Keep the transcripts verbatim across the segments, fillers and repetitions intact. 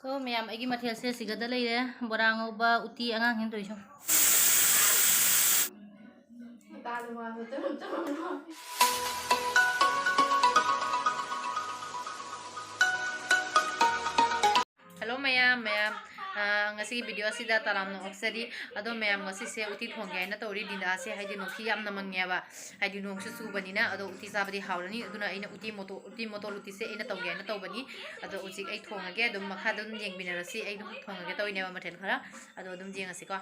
ꯀꯣ ꯃꯌꯥꯝ, ꯑꯩꯒꯤ ꯃꯊꯦꯜꯁꯦ ꯁꯤꯒꯗ ꯂꯩꯔꯦ: ꯕꯣꯔꯥ ꯉꯧꯕ, ꯎꯇꯤ, ꯑꯉꯥꯡ ꯍꯦꯟꯗꯣꯏꯁꯨ꯫ ꯍꯜꯂꯣ ꯃꯌꯥꯝ, ꯃꯌꯥꯝ꯫ ꯑꯥ, ꯉꯁꯤꯒꯤ ꯚꯤꯗꯤꯑꯣ ꯑꯁꯤꯗ ꯇꯔꯥꯝꯅ ꯑꯣꯛꯆꯔꯤ꯫ ꯑꯗꯣ ꯃꯌꯥꯝ, ꯉꯁꯤꯁꯦ ꯎꯇꯤ ꯊꯣꯡꯒꯦ ꯍꯥꯏꯅ ꯇꯧꯔꯤ꯫ ꯗꯤꯟꯗꯥꯁꯦ, ꯍꯥꯏꯗꯤ, ꯅꯣꯡꯁꯤ ꯌꯥꯝꯅ ꯃꯪꯉꯦꯕ, ꯍꯥꯏꯗꯤ, ꯅꯣꯡꯁꯨ ꯆꯨꯕꯅꯤꯅ꯫ ꯑꯗꯣ ꯎꯇꯤ ꯆꯥꯕꯗꯤ ꯍꯥꯎꯔꯅꯤ꯫ ꯑꯗꯨꯅ ꯑꯩꯅ ꯎꯇꯤ ꯃꯣꯇꯣ-, ꯎꯇꯤ ꯃꯣꯇꯣꯔ ꯎꯇꯤꯁꯦ ꯑꯩꯅ ꯇꯧꯒꯦ ꯍꯥꯏꯅ ꯇꯧꯕꯅꯤ꯫ ꯑꯗꯣ ꯍꯧꯖꯤꯛ ꯑꯩ ꯊꯣꯡꯉꯒꯦ꯫ ꯑꯗꯨꯝ ꯃꯈꯥ ꯑꯗꯨꯝ ꯌꯦꯡꯃꯤꯟꯅꯔꯁꯤ꯫ ꯑꯩ ꯑꯗꯨꯝ ꯊꯣꯡꯉꯒꯦ ꯇꯧꯔꯤꯅꯦꯕ ꯃꯊꯦꯜ ꯈꯔ꯫ ꯑꯗꯣ ꯑꯗꯨꯝ ꯌꯦꯡꯉꯁꯤꯀꯣ꯫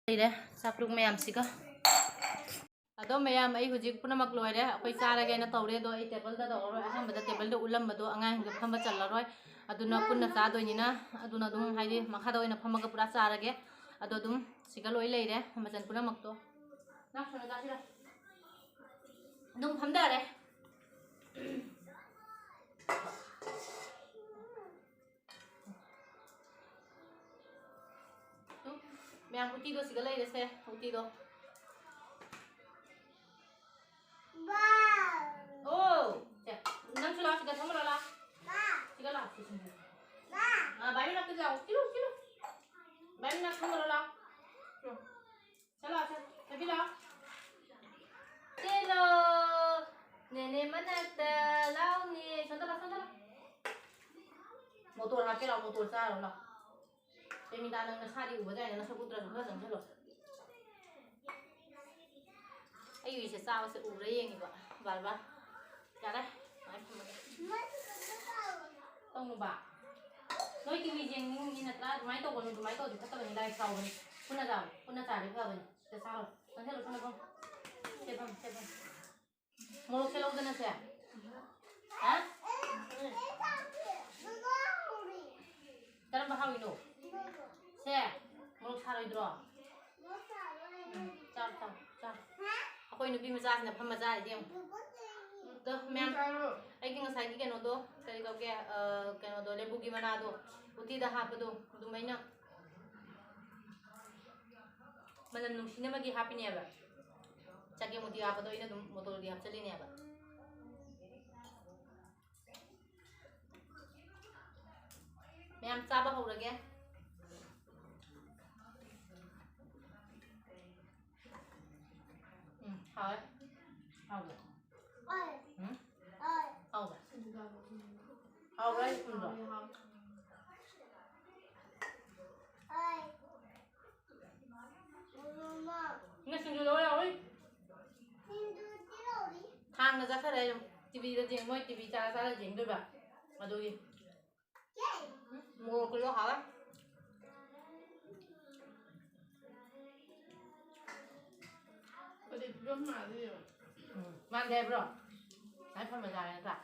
ꯂꯩꯔꯦ ꯆꯥꯛꯂꯨꯛ ꯃꯌꯥꯝꯁꯤꯒ꯫ ꯑꯗꯣ ꯃꯌꯥꯝ, ꯑꯩ ꯍꯧꯖꯤꯛ ꯄꯨꯝꯅꯃꯛ ꯂꯣꯏꯔꯦ꯫ ꯑꯩꯈꯣꯏ ꯆꯥꯔꯒꯦꯅ ꯇꯧꯔꯦ꯫ ꯑꯗꯣ ꯑꯩ ꯇꯦꯕꯜꯗ ꯇꯧꯔꯔꯣꯏ꯫ ꯑꯍꯥꯟꯕꯗ ꯇꯦꯕꯜꯗ ꯎꯠꯂꯝꯕꯗꯣ ꯑꯉꯥꯡꯁꯤꯡꯗ ꯐꯝꯕ ꯆꯜꯂꯔꯣꯏ꯫ ꯑꯗꯨꯅ ꯄꯨꯟꯅ ꯆꯥꯗꯣꯏꯅꯤꯅ, ꯑꯗꯨꯅ ꯑꯗꯨꯝ, ꯍꯥꯏꯗꯤ, ꯃꯈꯥꯗ ꯑꯣꯏꯅ ꯐꯝꯃꯒ ꯄꯨꯔꯥ ꯆꯥꯔꯒꯦ꯫ ꯑꯗꯣ ꯑꯗꯨꯝ ꯁꯤꯒ ꯂꯣꯏ ꯂꯩꯔꯦ ꯃꯆꯜ ꯄꯨꯝꯅꯃꯛꯇꯣ꯫ ꯅꯪ ꯁꯣꯝꯗ ꯆꯥꯁꯤꯔꯣ? ꯑꯗꯨꯝ ꯐꯝꯊꯔꯦ꯫ ꯎꯝ, ꯃꯌꯥꯝ, ꯎꯇꯤꯗꯣ ꯁꯤꯒ ꯂꯩꯔꯦꯁꯦ, ꯎꯇꯤꯗꯣ꯫ ꯑꯣ, ꯁꯦ, ꯅꯪꯁꯨ ꯂꯥꯛꯑꯣ, ꯁꯤꯗ ꯐꯝꯃꯨ ꯂꯥꯛꯑꯣ, ꯂꯥꯛꯑꯣ꯫ ꯁꯤꯒ ꯂꯥꯛꯑꯣ, ꯁꯤ ꯁꯤꯡꯖꯨ꯫ ꯑꯥ, ꯚꯥꯏ ꯃꯅꯥꯛꯇ ꯂꯥꯛꯑꯣ, ꯆꯤꯜꯂꯨ, ꯆꯤꯜꯂꯨ꯫ ꯚꯥꯏ ꯃꯅꯥꯛ ꯐꯝꯃꯨ ꯂꯥꯛꯑꯣ, ꯂꯥꯛꯑꯣ꯫ ꯆꯠꯂꯣ, ꯆꯠꯂꯣ, ꯊꯣꯏꯕꯤ ꯂꯥꯛꯑꯣ꯫ ꯆꯦꯜꯂꯣ꯫ ꯅꯦꯅꯦ ꯃꯅꯥꯛꯇ ꯂꯥꯛꯑꯣꯅꯦ꯫ ꯁꯣꯝꯗ ꯂꯥꯛꯑꯣ, ꯁꯣꯝꯗ ꯂꯥꯛꯑꯣ꯫ ꯃꯣꯇꯣꯔ ꯍꯥꯞꯀꯦ ꯂꯥꯛꯑꯣ, ꯃꯣꯇꯣꯔ ꯆꯥꯔꯣ ꯂꯥꯛꯑꯣ꯫ ꯄ꯭ꯔꯦꯃꯤꯇꯥ, ꯅꯪ ꯅꯁꯥꯗꯤ ꯎꯕ ꯌꯥꯏꯅ, ꯅꯁꯛ ꯎꯠꯇ꯭ꯔꯁꯨ ꯈꯔ ꯆꯪꯁꯤꯜꯂꯣ꯫ ꯑꯩ ꯎꯏꯁꯦ ꯆꯥꯕꯁꯦ ꯎꯕ꯭ꯔꯥ ꯌꯦꯡꯉꯤꯕ, ꯕꯥꯔ ꯕꯥꯔ꯫ ꯌꯥꯔꯦ, ꯁꯨꯃꯥꯏꯅ ꯊꯝꯃꯒꯦ꯫ ꯇꯧꯅꯨꯕ꯫ ꯅꯣꯏ ꯀꯤꯋꯤ ꯌꯦꯡꯅꯤꯡꯉꯤ ꯅꯠꯇ꯭ꯔꯥ? ꯑꯗꯨꯃꯥꯏꯅ ꯇꯧꯒꯅꯨ, ꯑꯗꯨꯃꯥꯏꯅ ꯇꯧꯔꯗꯤ ꯐꯠꯇꯕꯅꯤ, ꯂꯥꯏ ꯁꯥꯎꯕꯅꯤ꯫ ꯄꯨꯟꯅ ꯆꯥꯎ, ꯄꯨꯟꯅ ꯆꯥꯔꯗꯤ ꯐꯕꯅꯤ꯫ ꯁꯤꯗ ꯆꯥꯔꯣ꯫ ꯆꯪꯁꯤꯜꯂꯨ, ꯁꯣꯝꯗ ꯐꯝ꯫ ꯁꯤꯗ ꯐꯝ, ꯁꯤꯗ ꯐꯝ꯫ ꯃꯣꯔꯣꯛꯁꯦ ꯂꯧꯗꯅꯁꯦ꯫ ꯍꯥ? ꯀꯔꯝꯕ ꯍꯥꯎꯔꯤꯅꯣ? ꯁꯦ, ꯃꯣꯔꯣꯛ ꯁꯥꯔꯣꯏꯗ꯭ꯔꯣ? ꯎꯝ, ꯆꯥꯔꯣ, ꯆꯥꯔꯣ, ꯆꯥꯔꯣ꯫ ꯑꯩꯈꯣꯏ ꯅꯨꯄꯤ ꯃꯆꯥꯁꯤꯅ ꯐꯝꯃ ꯆꯥꯔꯤꯁꯦ ꯌꯦꯡꯉꯨ꯫ ꯑꯗꯣ, ꯃꯌꯥꯝ, ꯑꯩꯒꯤ ꯉꯁꯥꯏꯒꯤ ꯀꯩꯅꯣꯗꯣ, ꯀꯔꯤ ꯀꯧꯒꯦ, ꯑ, ꯀꯩꯅꯣꯗꯣ, ꯂꯦꯕꯨꯒꯤ ꯃꯅꯥꯗꯣ, ꯎꯇꯤꯗ ꯍꯥꯞꯄꯗꯣ, ꯑꯗꯨꯃꯥꯏꯅ ꯃꯅꯝ ꯅꯨꯡꯁꯤꯅꯕꯒꯤ ꯍꯥꯞꯄꯤꯅꯦꯕ꯫ ꯆꯒꯦꯝ ꯎꯇꯤ ꯍꯥꯞꯄꯗꯣ ꯑꯩꯅ ꯑꯗꯨꯝ ꯃꯣꯇꯣꯔꯒꯤ ꯍꯥꯞꯆꯜꯂꯤꯅꯦꯕ꯫ ꯃꯌꯥꯝ ꯆꯥꯕ ꯍꯧꯔꯒꯦ꯫ ꯎꯝ, ꯍꯥꯎꯋꯦ꯫ ꯍꯥꯎꯕ꯭ꯔꯥ? ꯎꯝ? ꯍꯥꯎꯕ꯭ꯔꯥ? ꯍꯥꯎꯕ꯭ꯔꯥ, ꯑꯩ ꯊꯨꯝꯗꯣ? ꯅꯪ ꯁꯤꯡꯖꯨ ꯂꯧ ꯂꯥꯛꯑꯣꯏ? ꯊꯥꯡꯅ ꯆꯥꯊꯔꯦ ꯑꯗꯨꯝ꯫ ꯇꯤꯚꯤꯗ ꯌꯦꯡ-, ꯃꯣꯏ ꯇꯤꯚꯤ ꯆꯥꯔ ꯆꯥꯔ ꯌꯦꯡꯗꯣꯏꯕ꯫ ꯑꯗꯨꯒꯤ꯫ ꯎꯝ, ꯃꯣꯔꯣꯛꯀꯤꯗꯣ ꯍꯥꯎꯋꯦ꯫ ꯂꯩꯕꯤꯔꯣ ꯃꯥꯗꯤ ꯌꯦꯡꯉꯣ꯫ ꯎꯝ꯫ ꯃꯥꯟꯗꯦ ꯍꯥꯏꯕ꯭ꯔꯣ? ꯉꯁꯥꯏ ꯐꯝꯃ ꯆꯥꯔꯦ ꯅꯠꯇ꯭ꯔꯥ?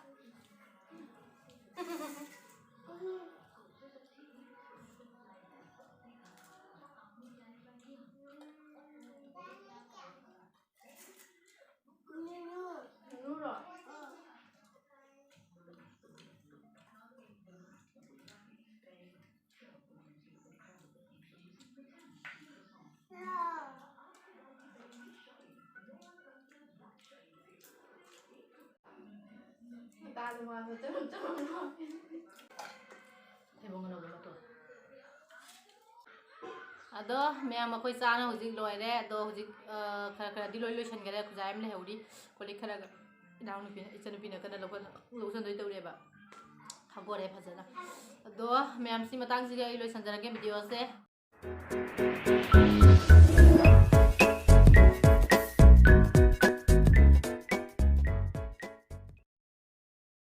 ꯅꯨꯔꯣ? ꯇꯥꯗ ꯋꯥꯗ ꯆꯔꯝ ꯆꯔꯝ ꯂꯥꯎꯏ꯫ ꯊꯩꯕꯣꯡ ꯑꯅꯧꯕ ꯃꯇꯣꯟ꯫ ꯑꯗꯣ ꯃꯌꯥꯝ, ꯑꯩꯈꯣꯏ ꯆꯥꯅ ꯍꯧꯖꯤꯛ ꯂꯣꯏꯔꯦ꯫ ꯑꯗꯣ ꯍꯧꯖꯤꯛ, ꯑ, ꯈꯔ ꯈꯔꯗꯤ ꯂꯣꯏ ꯂꯣꯏꯁꯤꯟꯈꯔꯦ꯫ ꯈꯨꯖꯥꯏ ꯑꯃ ꯂꯩꯍꯧꯔꯤ꯫ ꯀꯣꯜ ꯂꯤꯛ ꯈꯔꯒ ꯏꯅꯥꯎꯅꯨꯄꯤꯅ, ꯏꯆꯟꯅꯨꯄꯤꯅ ꯀꯟꯅ ꯂꯧꯈꯠ-, ꯂꯧꯁꯟꯗꯣꯏ ꯇꯧꯔꯤꯑꯕ꯫ ꯍꯥꯒꯣꯔꯦ ꯐꯖꯅ꯫ ꯑꯗꯣ ꯃꯌꯥꯝꯁꯤ ꯃꯇꯥꯡꯁꯤꯒ ꯑꯩ ꯂꯣꯏꯁꯤꯟꯖꯔꯒꯦ ꯚꯤꯗꯤꯑꯣꯁꯦ꯫